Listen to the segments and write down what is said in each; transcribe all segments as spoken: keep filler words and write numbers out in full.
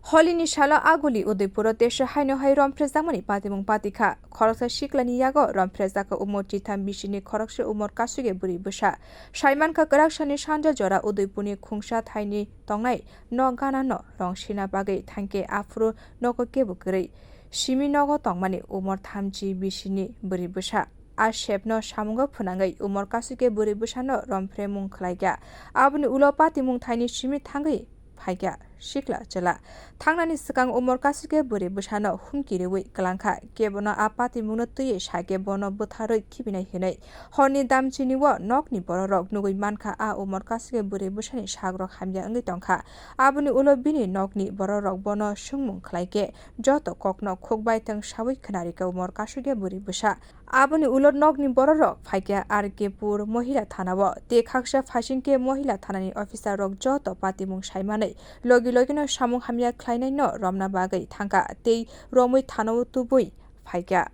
Holini salo Aguli Udaipuro teso haino hai romphrejakmani patimung patikha. Khoroksa siklani yago romphrejakha umor chitham bisini khoroksa umor kasugya bwrwi bwsa. Saimankha kwraksani sanja jora Udaipurni khungsa thaini tongnai nok ganano rong sina bagwi thangkhe aphuru nogo kebo kwrwi. Simi nogo tongmani umor thamchi bisini bwrwi bwsa. A sepno samungo phwnangwi umor kasugya bwrwi bwsano romphre mung khlaikha. Aboni ulo patimung thaini simi thangwi phaikha sikla chwla. Thangnani swkang umor kasugya bwrwi bwsano humki rwui kwlangkha, kebono a patimungno twiwi sakhe bono bwtharwi khibinai hinwi. Horni damchini o nokni bororok nugwi mankha a umor kasugya bwrwi bwsani sagrok hamya wngwi tongkha. Aboni ulo bini nokni bororok bono swngmung khlaikhe joto kokno khukbai thwng saui khwnarikha umor kasugya bwrwi bwsa. Aboni ulo nokni bororok phaikha R K Pur Mohila Thanao, tei khaksa phaisingkhe Mohila Thanani officer rok joto patimung saimanwi logi logino samung hamya khlainaino romna bagwi thangkha tei romwi thanao tubui phaikha.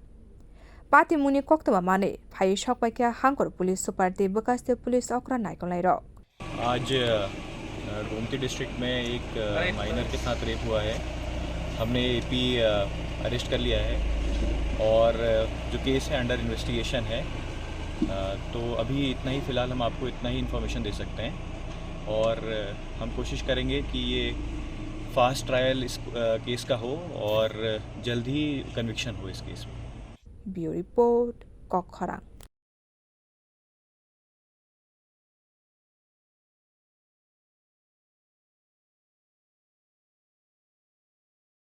Patimungni koktwma manwi phaiwi sokpaikha Hangkor Police Super tei bwkhaste police okra naikolnairok. आज, अ, गोमती डिस्ट्रिक्ट में एक, अ, माइनर के साथ रेप हुआ है। हमने एपी, अ, अरेस्ट कर लिया है और, अ, जो केस है अंडर इन्वेस्टिगेशन है। अ, तो अभी इतना ही, फिलहाल हम आपको इतना ही इन्फॉर्मेशन दे सकते हैं और, अ, हम कोशिश करेंगे कि ये फास्ट ट्रायल इस, अ, केस का हो और जल्द ही कन्विक्शन हो इस केस में। Bureau Report, Kokkhorang.